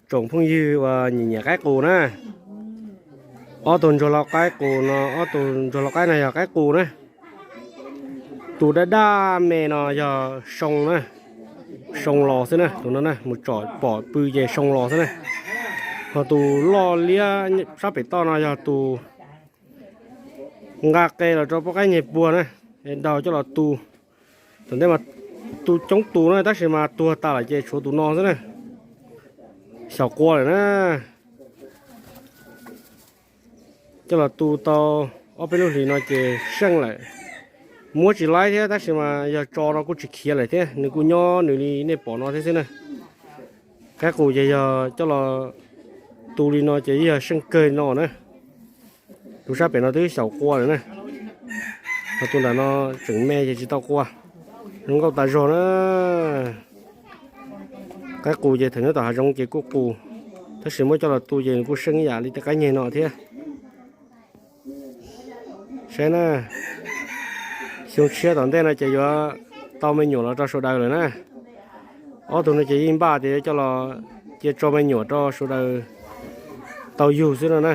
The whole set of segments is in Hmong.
Tsoom phooj ywg uas nyiam nyiam qaib qus na, ob tug ntsuag lau qaib qus no, ob tug ntsuag lau qaib no yog qaib qus na. Tus daj daj me no yog soo na, soo los xwb na, tus no na, mus tsom pom pw ces soo los xwb na. Ho tus loj liab sab pem toj no yog tus nqa qe los rau poj qaib nyeg puag na, es daus coj los tu. Tom ntej mas tu coob tus na, tab sis mas tuag tas lawm ces tshuav tus no xwb na. Xyaum qua lawm na. Coj los tu tau ob peb lub hlis no ces seej lawm. Muab tsis laib thiab, tab sis mas yog tso no kuj tsis khiav lawm thiab, nws kuj nyob nws li nej pom no thiab xwb na. Qaib qus ces yog coj los tu li no ces yog seej kawg no na. Tus sab pem no twb xyaum qua lawm na. Ho tus nram no tseem me ces tsis tau qua. Zoo nkauj tas zog na. Qaib qus ces thaum nyob tom hav zoov ces kuj qus, tab sis muab coj los tu ces nws kuj seej ib yam li tej qaib nyeg no thiab. Saib na, xyoo tshiab tom ntej no ces yuav tau me nyuam los rau sawv daws lawm na. Ob tug no ces yeej npaj tias yuav coj los cia tso me nyuam rau sawv daws tau yug xwb no na.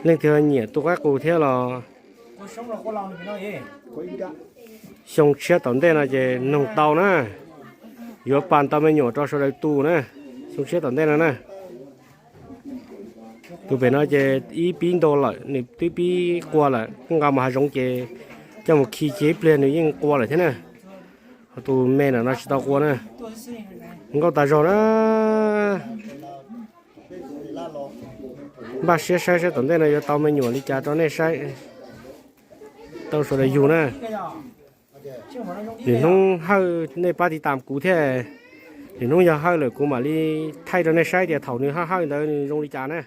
Leej twg nyiam tu qaib qus thiab los xyoo tshiab tom ntej no ces noog tau na, yuav pas tau me nyuam rau sawv daws tu na, xyoo tshiab tom ntej no na. Tus pem no ces ib pib ntau lawm, nws twb pib qua lawm, kuj nqa mus hav zoov ces coj mus khi cia ib pliag nws yeej qua lawm thiab na. Ho tus me ntawm no tsis tau qua na. Nkauj tas zog na. Npaj siab saib saib tom ntej no yuav tau me nyuam li cas rau nej saib, tau sawv daws yug na. Lwm hnub hawj nej pab tiv tam kuv thiab, lwm hnub yog hawj lawm kuv mam li thaij rau nej saib tias thaum nws hawj hawj ntawd nws zoo li cas na.